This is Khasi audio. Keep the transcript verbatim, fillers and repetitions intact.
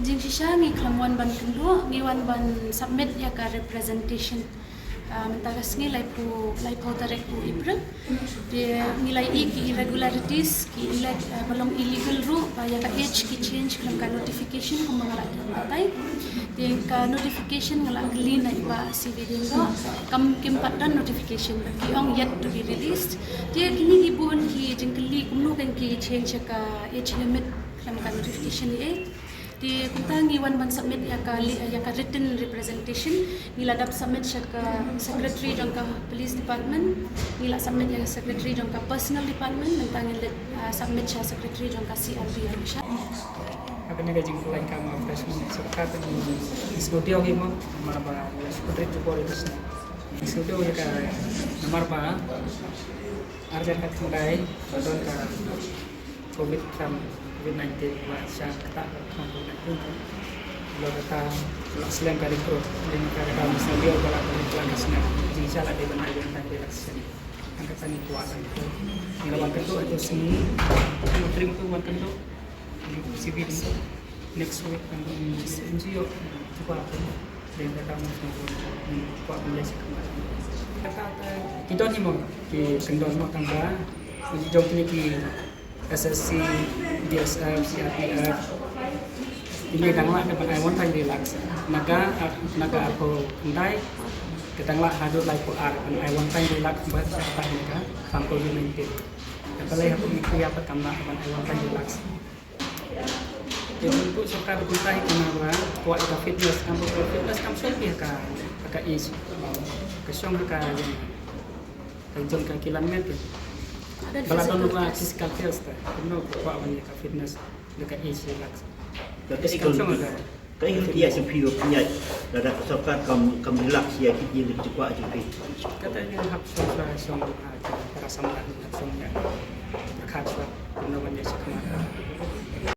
Jingshisha ngi khlem wan ban kynduh, ngi wan ban submit ïa ka representation. Ah, mynta ka sngi laiphew, laiphew tarik u April. Te ngi la ïohi ki irregularities, ki elect, ah, ba long illegal ruh, ba ïa ka age ki change khlem ka notification kumba nga la batai. Te ka notification nga la kylli na i Bah C V Diengdoh, kam, kim pat don notification, ba ki ong yet to be released. Te kine ki bun ki jingkylli kumno kan ki change ïa ka age limit khlem ka notification ei. Te kumta ngi wan ban submit ïa ka li-, ïa ka written representation. Ngi la dep submit sha ka secretary jong ka police department. Ngi la submit ïa ka secretary jong ka personnel department, mynta ngin leit, ah, submit sha secretary jong ka C R P Arunachal. Haba ngi ka jingkhlaiñ ka ma fresh min sorkar, ngi sngewdiaw hi mo, namar ba ngi la shu pynrit jubor ïa ka snem. Ngi sngewdiaw ïa ka namar ba ar hajar khatkhyndai ba don ka Covid, um, Covid nineteen, ba sha kata ka Covid nineteen ka. Lo kata la slem ka recruit, dei na kata ka masa dia ba la ka la ka snem. Jingshisha la dei ban ai ban tang relaxation. Hangta kata ngi kwah ban tu. Ngi la wan kynduh tu sngi. Ngi trim tu wan kynduh. Ngi C V di next week kan ngi ïoh cuba tu. Dei na kata masa ngi kwah ban ïa sha khmat. Kata ka ki don hi mo, ki kyndon mo tang ba. Ngi jong kine ki S S C, B S F, C R P F. Kine dang lah ban ai one time relax. Na ka, na ka arphew khyndai, ka dang lah haduh laiphew ar ban ai one time relax ba sa ta na ka pang Covid nineteen. Ka balei hapoh ngi khlem pat kam lah ban ai one time relax. Te ngi tu sorkar kumta hi kane ba kwah ïa ka fitness, kam ba fitness kam shong ïa ka, ka age, ka shong ka Ka jong ka kilometer. Ba la don ba physical test ta. Kumno ka kwah ban ïa ka fitness da ka age relax. Ka age relax. Ka age relax ïa phi ba pynïaid. Lada ka sorkar kam, kam relax ïa ki ïa ki kwah jong phi. Kata ngi hap shong shuwa shong, ah, para samla hap shong ïa. Pyrkhat shuwa kumno ban ïa shi khmat.